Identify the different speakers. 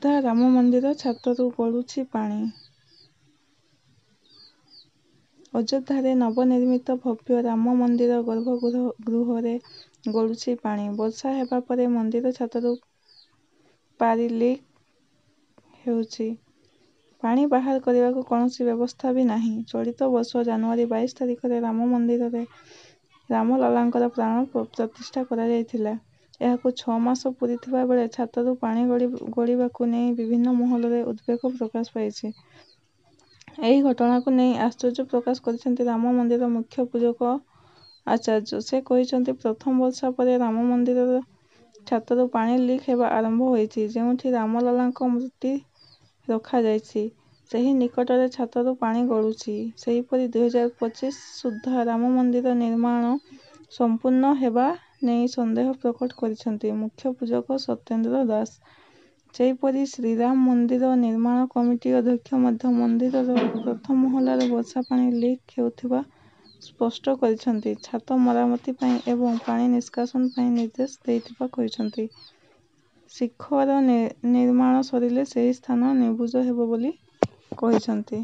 Speaker 1: ଅଯୋଧ୍ୟା ରାମ ମନ୍ଦିର ଛାତରୁ ଗଳୁଛି ପାଣି। ଅଯୋଧ୍ୟାରେ ନବନିର୍ମିତ ଭବ୍ୟ ରାମ ମନ୍ଦିର ଗର୍ଭଗୃହରେ ଗଳୁଛି ପାଣି। ବର୍ଷା ହେବା ପରେ ମନ୍ଦିର ଛାତରୁ ପାରି ଲିକ୍ ହେଉଛି। ପାଣି ବାହାର କରିବାକୁ କୌଣସି ବ୍ୟବସ୍ଥା ବି ନାହିଁ। ଚଳିତ ବର୍ଷ ଜାନୁଆରୀ 22 ତାରିଖରେ ରାମ ମନ୍ଦିରରେ ରାମଲାଲାଙ୍କର ପ୍ରାଣ ପ୍ରତିଷ୍ଠା କରାଯାଇଥିଲା। ଏହାକୁ 6 ମାସ ପୂରିଥିବା ବେଳେ ଛାତରୁ ପାଣି ଗଳିବାକୁ ନେଇ ବିଭିନ୍ନ ମହଲରେ ଉଦବେଗ ପ୍ରକାଶ ପାଇଛି। ଏହି ଘଟଣାକୁ ନେଇ ଆଶ୍ଚର୍ଯ୍ୟ ପ୍ରକାଶ କରିଛନ୍ତି ରାମ ମନ୍ଦିରର ମୁଖ୍ୟ ପୂଜକ ଆଚାର୍ଯ୍ୟ। ସେ କହିଛନ୍ତି, ପ୍ରଥମ ବର୍ଷା ପରେ ରାମ ମନ୍ଦିରର ଛାତରୁ ପାଣି ଲିକ୍ ହେବା ଆରମ୍ଭ ହୋଇଛି। ଯେଉଁଠି ରାମଲାଲାଙ୍କ ମୂର୍ତ୍ତି ରଖାଯାଇଛି, ସେହି ନିକଟରେ ଛାତରୁ ପାଣି ଗଳୁଛି। ସେହିପରି 2025 ସୁଦ୍ଧା ରାମ ମନ୍ଦିର ନିର୍ମାଣ ସମ୍ପୂର୍ଣ୍ଣ ହେବା ନେଇ ସନ୍ଦେହ ପ୍ରକଟ କରିଛନ୍ତି ମୁଖ୍ୟ ପୂଜକ ସତ୍ୟେନ୍ଦ୍ର ଦାସ। ସେହିପରି ଶ୍ରୀରାମ ମନ୍ଦିର ନିର୍ମାଣ କମିଟି ଅଧ୍ୟକ୍ଷ ମଧ୍ୟ ମନ୍ଦିରର ପ୍ରଥମ ମହଲାରୁ ବର୍ଷା ପାଣି ଲିକ୍ ହେଉଥିବା ସ୍ପଷ୍ଟ କରିଛନ୍ତି। ଛାତ ମରାମତି ପାଇଁ ଏବଂ ପାଣି ନିଷ୍କାସନ ପାଇଁ ନିର୍ଦ୍ଦେଶ ଦେଇଥିବା କହିଛନ୍ତି। ଶିଖର ନିର୍ମାଣ ସରିଲେ ସେହି ସ୍ଥାନ ନିବୁଜ ହେବ ବୋଲି କହିଛନ୍ତି।